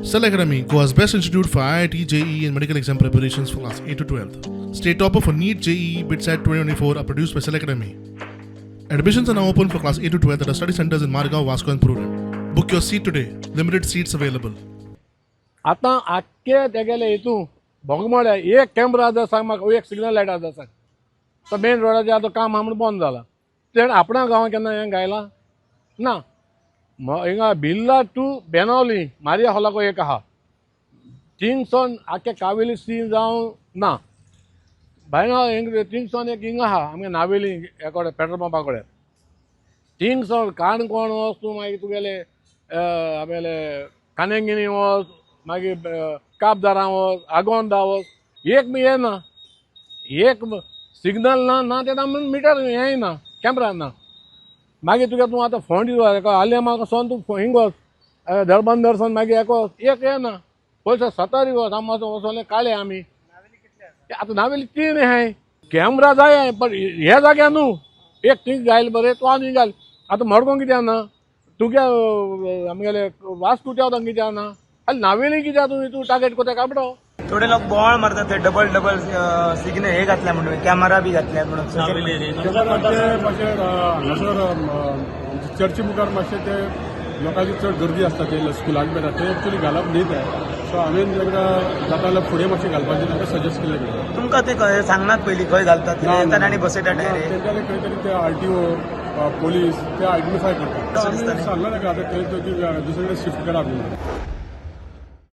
Cell Academy, Goa's best institute for IIT, JEE, and medical exam preparations for class 8 to 12. State topper for NEET, JEE, BITSAT 2024 are produced by Cell Academy. Admissions are now open for class 8 to 12 at our study centers in Margao, Vasco, and Prudent. Book your seat today. Limited seats available. आतां आख्खे तेगेले हितू बोगमोळे एक camera आसा सांग म्हाका, एक signal light आसा सांग. तो मेन रोडाचेर आतां काम आहा म्हणून बंद जालां. तेणें आपणा गांवांत केन्ना हें गायलां ना. हिंगा बिर्ला टू बेनावली मारिया हॉलाको एक आहा, थिंगसोन आख्खे कावेली सीन जावं ना बायणा, हिंग थिंगसोन एक हिंगा आहा आमगे नावेली हे कडेन पेट्रोल पंपा कडेन. थिंगसोन काणकोण वच तूं, मागीर तुगेले आमगेले कानेंगिणी वच, मागीर कापदारां वच, आगोंदा वच, एक बी हें ना, एक सिग्नल ना. ना तेन्ना मिटर हेंय ना, कॅमरा ना. मागीर तुगे तूं आतां फोंड आलेमा सोन तूं हिंग वच, दरबंदर सोन मागीर हेका वच, एक हें ना. पयसो सतारी वच, आमी वचोन काडले आमी. आतां नावेली तीन आहाय, कॅमरा जाय पण ह्या जाग्यार न्हू. एक थंय घायल बरें, तूं आनी घाल. आतां मडगांव कित्याक ना तुगे, आमगेले वास्को कित्याक कित्याक ना, आनी नावेली कित्याक तूं तूं टार्गेट कोता कापडो. थोडे लोक बोवाळ मारतात ते डबल डबल सिग्नल हे घातल्या म्हणून, कॅमेरा बी घातल्या म्हणून social media. ते मातशें हांगासर चर्ची मुखार मातशें ते लोकांची चड गर्दी आसता, ते स्कुलाक बी येता, ते एक्चुली घालप न्ही ते. सो हांवें तांकां जाता जाल्यार फुडें मातशें घालपाचें तांकां सजेस्ट केलें गेलें. तुमकां ते खंय सांगनात पयलीं खंय घालतात ते? येतात आनी बसयतात डायरेक्ट. तेंच्यांनी खंय तरी ते आरटीओ, पोलीस ते आयडेंटिफाय करतात. असं दिसता आमी न्ही? सांगलें ताका आतां थंय दुसरे कडेन शिफ्ट करा म्हणून.